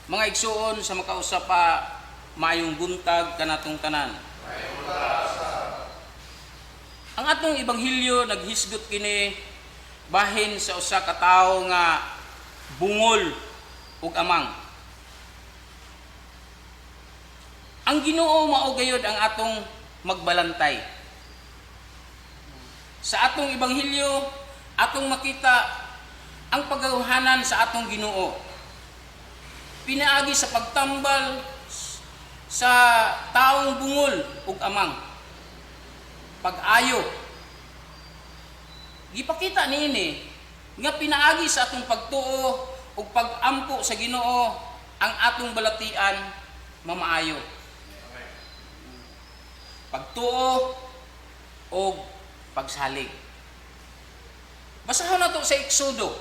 Mga igsuon sa makausa pa, maayong buntag kanatong tanan. Ang atong ebanghelyo naghisgot kini bahin sa usa ka tawo nga bungol ug amang. Ang Ginoo mao gayud ang atong magbalantay. Sa atong ebanghelyo, atong makita ang pagawhanan sa atong Ginoo. Pinaagi sa pagtambal sa taong bungol ug amang. Pag-ayo. Gipakita niini nga pinaagi sa atong pagtuo ug pag-ampo sa Ginoo, ang atong balatian mamaayo. Pagtuo og pagsalig. Basahon nato sa Exodo.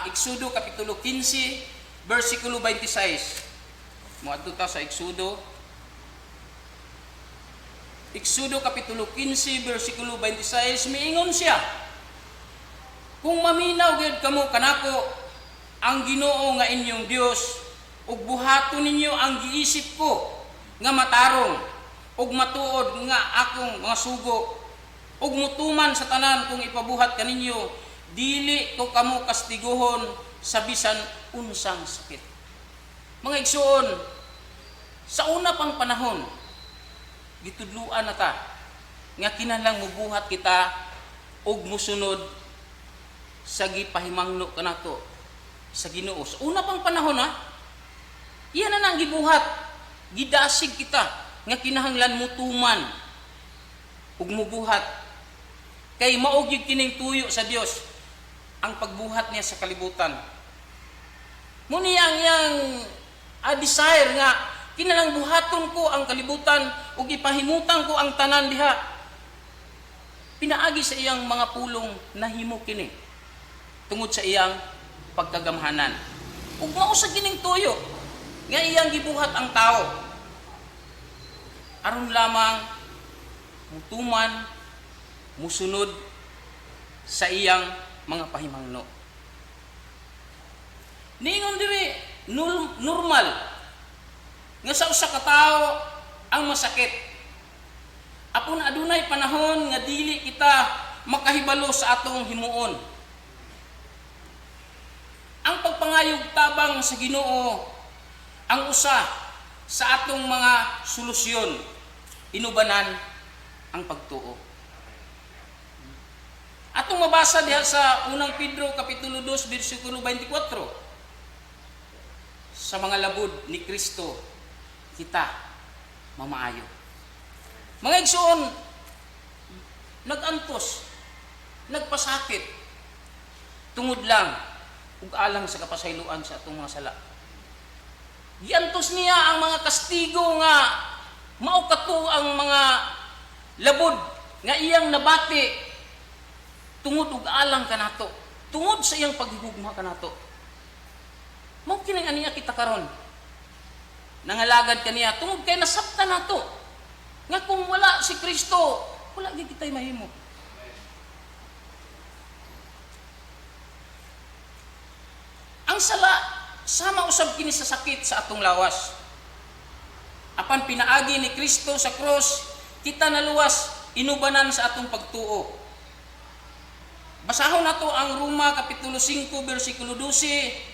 Exodo kapitulo 15 versikulo 26. Moadto ta sa Exodo. Exodo kapitulo 15 versikulo 26, miingon siya: "Kung maminaw gyud kamo kanako, ang Ginoo nga inyong Dios, ug buhaton ninyo ang giisip ko nga matarong ug matuod nga akong mga sugo ug mutuman sa tanan kung ipabuhat kaninyo, dili ko kamo kastiguhon sa bisan unsang sakit." Mga igsuon, sa una pang panahon, gitudluan na ta nga kinahanglang mubuhat kita ug musunod sa gipahimangno kanato sa Ginoo. Sa una pang panahon ha, iyan na nang gibuhat, gidasig kita nga kinahanglan mutuman ug mubuhat kay mao gyud kining tuyo sa Dios, ang pagbuhat niya sa kalibutan. Muni ang iyang desire nga kinalang buhaton ko ang kalibutan ug ipahimutan ko ang tanan diha. Pinaagi sa iyang mga pulong, nahimo kini tungod sa iyang pagkagamhanan. Ug mao sa kining tuyo nga iyang gibuhat ang tao aron lamang mutuman, musunod sa iyang mga pahimangno. Niingon diri, normal nga sa usa ka tawo ang masakit. Apon adunay panahon nga dili kita makahibalo sa atong himuon. Ang pagpangayog tabang sa Ginoo ang usa sa atong mga solusyon, inubanan ang pagtuo. Atong mabasa diha sa Unang Pedro kapitulo 2 bersikulo 24. Sa mga labod ni Kristo kita mamaayo. Mga igsoon, nagantos, nagpasakit tungod lang ug alang sa kapasayloan sa atong mga sala. Giantos niya ang mga kastigo nga mao kato ang mga labod nga iyang nabati tungod ug alang kanato, tungod sa iyang paghigugma kanato. Mao kining aniya kita karon. Nangalagad kaniya tungod kay nasabtan nato nga kung wala si Kristo, wala gyud kitay mahimo. Ang sala sama usab kini sa sakit sa atong lawas. Apan pinaagi ni Kristo sa cross, kita naluwas inubanan sa atong pagtuo. Basahon nato ang Roma kapitulo 5 bersikulo 12.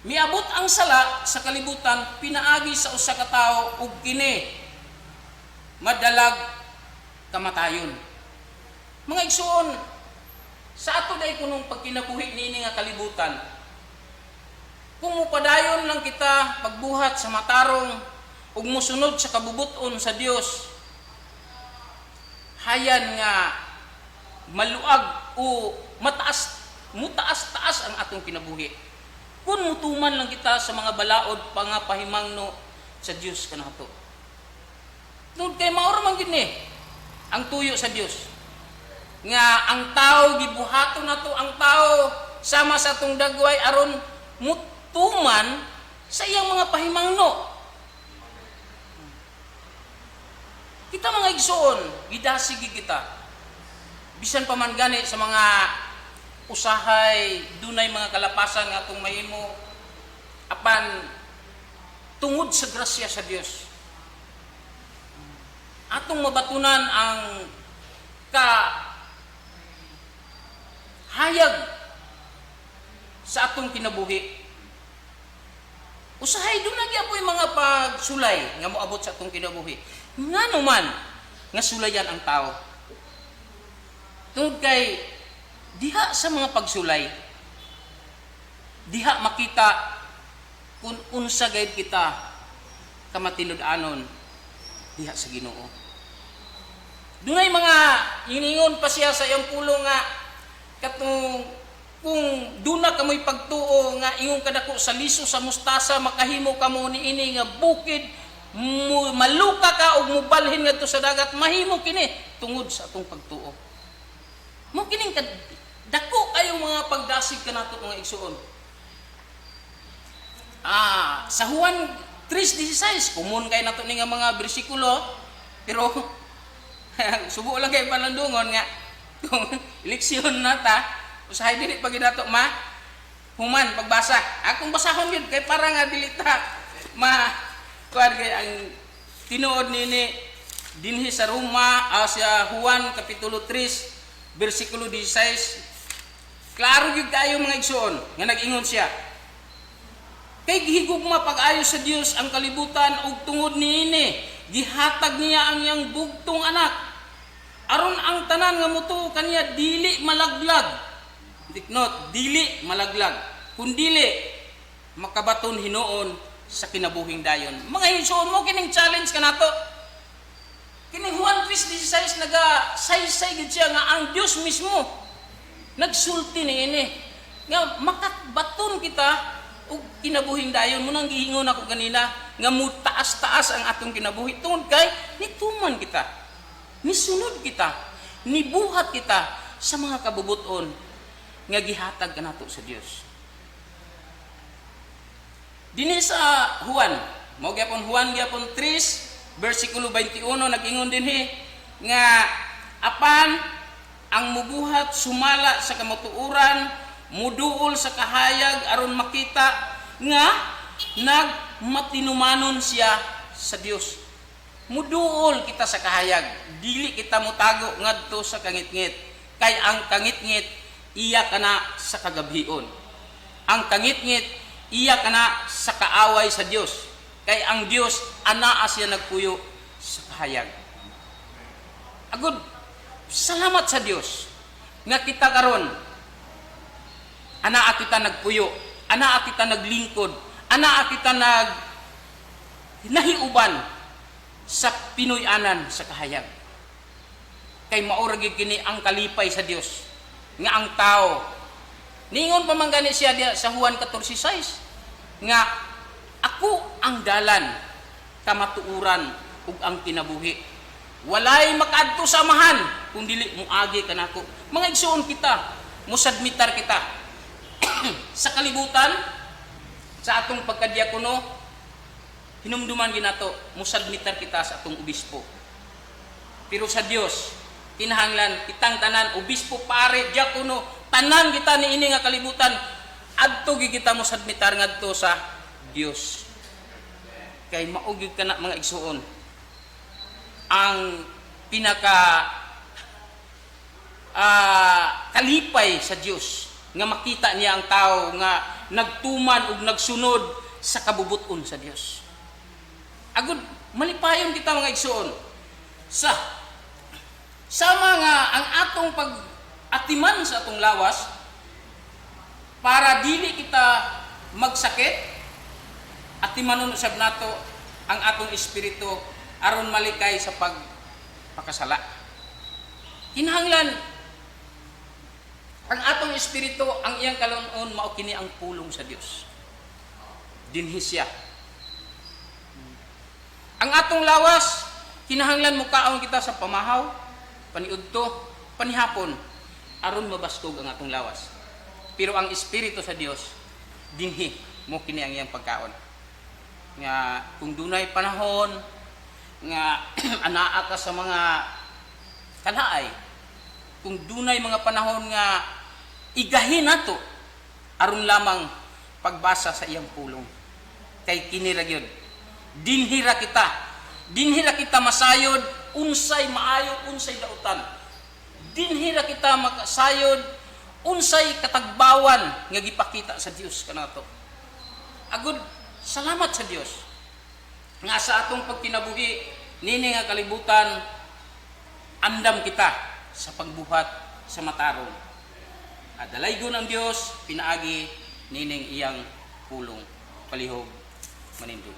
Miabot ang sala sa kalibutan pinaagi sa usa ka tawo ug kini madalag kamatayon. Mga igsuon, sa ato day kunong pagkinabuhi niini nga kalibutan, kung mupadayon lang kita pagbuhat sa matarong ug musunod sa kabubut-on sa Dios, hayan nga maluag o mataas, mutaas-taas ang atong kinabuhi. Kung mutuman lang kita sa mga balaod pa nga pahimangno sa Dios kanato. Tungod kay mao ra man gid ni ang tuyo sa Dios. Nga ang tao gibuhaton nato ang tao sama sa atong dagway aron mutuman sa iyang mga pahimangno. Kita, mga igsoon, gidasig kita. Bisan pa man gani sa mga usahay dunay mga kalapasan nga atong mahimo. Apan tungod sa grasya sa Dios, atong mabatunan ang ka hayag sa atong kinabuhi. Usahay duna gyapoy mga pagsulay nga moabot sa atong kinabuhi. Ngano man nga sulayan ang tao? Tungod kay diha sa mga pagsulay, diha makita kung unsa gayud kita kamatinud-anon diha sa Ginoo. Dunay mga iningon pa siya sa iyang pulong nga katong kung duna kamoy pagtuo nga ingon kadako sa liso sa mustasa, makahimo kamo niini nga bukid, maluka ka ug mubalhin ngadto sa dagat, mahimo kini tungod sa atong pagtuo. Mo kining dako kayo mga pagdasig kanato, mga igsuon. Sa Juan 3:16, common kay nato ni nga mga bersikulo, pero subo lang kay panlandungon nga kung leksyon na ta, usahay dili pa gyud nato ma human pagbasa. Akong basahon yun kay para nga dili ta ma kuan, kay ang tinuod nini dinhi sa Roma, sa Juan kapitulo 3 bersikulo 16, klaro gyud kayo, mga igsuon, nga nag-ingon siya, "Kay gihigugma pag-ayo sa Dios ang kalibutan ug tungod niini gihatag niya ang iyang bugtong anak aron ang tanan nga motuo kaniya dili malaglag." Take note, dili malaglag, kundili makabaton hinuon sa kinabuhing dayon. Mga igsuon, mo kining challenge kanato. Kining Juan 3:16, naga saysay gid siya nga ang Dios mismo nagsulti niini nga makabaton kita og kinabuhing dayon. Mo nang giingon ako ganina nga mutaas-taas ang atong kinabuhi tungod kay nituman kita, nisunod kita, nibuhat kita sa mga kabubuton nga gihatag kanato sa Dios. Dinhi sa Juan, mao gyapon Juan gyapon 3 bersikulo 21, nag-ingon dinhi nga apan ang mubuhat sumala sa kamatuoran muduol sa kahayag aron makita nga nagmatinumanon siya sa Dios. Muduol kita sa kahayag, dili kita mutago ngadto sa kangitngit, kay ang kangitngit iya kana sa kagabhion. Ang kangitngit iya kana sa kaaway sa Dios, kay ang Dios anaa siya nagpuyo sa kahayag. Agud salamat sa Dios nga kita karon anaa kita nagpuyo, anaa kita naglingkod, anaa kita nag nahiuban sa Pinoy-anan sa kahayag. Kay mao ra gyud kini ang kalipay sa Dios nga ang tao. Ningon pa man gani siya diya sa Juan 14:6 nga ako ang dalan, kamatuoran ug ang kinabuhi. Walay makaadto sa Amahan kung dili moagi kanako. Mga igsuon, kita musubmitar kita sa kalibutan sa atong pagkadiakono, hinumduman ginato musubmitar kita sa atong obispo. Pero sa Dios, kinahanglan kitang tanan, obispo, pare, diakono, tanan kita niini nga kalibutan, adto gyud kita mosubmitar ngadto sa Dios. Kay mao gyud kana, mga igsuon, ang pinaka kalipay sa Dios nga makita niya ang tao nga nagtuman ug nagsunod sa kabubuton sa Dios. Agud malipayon kita, mga igsuon, sa sama nga ang atong pag-atiman sa atong lawas para dili kita magsakit, atimanon usab nato ang atong espiritu aron malikay sa pagpakasala. Kinahanglan ang atong espiritu, ang iyang kalunon mao kini ang pulong sa Dios. Dinhi siya. Ang atong lawas, kinahanglan mukaon kita sa pamahaw, paniudto, panihapon, aron mabaskog ang atong lawas. Pero ang espiritu sa Dios, dinhi mo kini ang iyang pagkaon. Nga kung dunay panahon nga anaa ka sa mga kalaay, kung dunay mga panahon nga igahin nato aron lamang pagbasa sa iyang pulong. Kay kini ra gyud. Dinhi ra kita. Dinhi ra kita masayod unsay maayo, unsay dautan. Dinhi ra kita makasayod unsay katagbawan nga gipakita sa Dios kanato. Agud salamat sa Dios nga sa atong pagkinabuhi nini nga kalibutan, andam kita sa pagbuhat sa matarong. Dalaygon ang Dios pinaagi nining iyang pulong. Palihog manindog.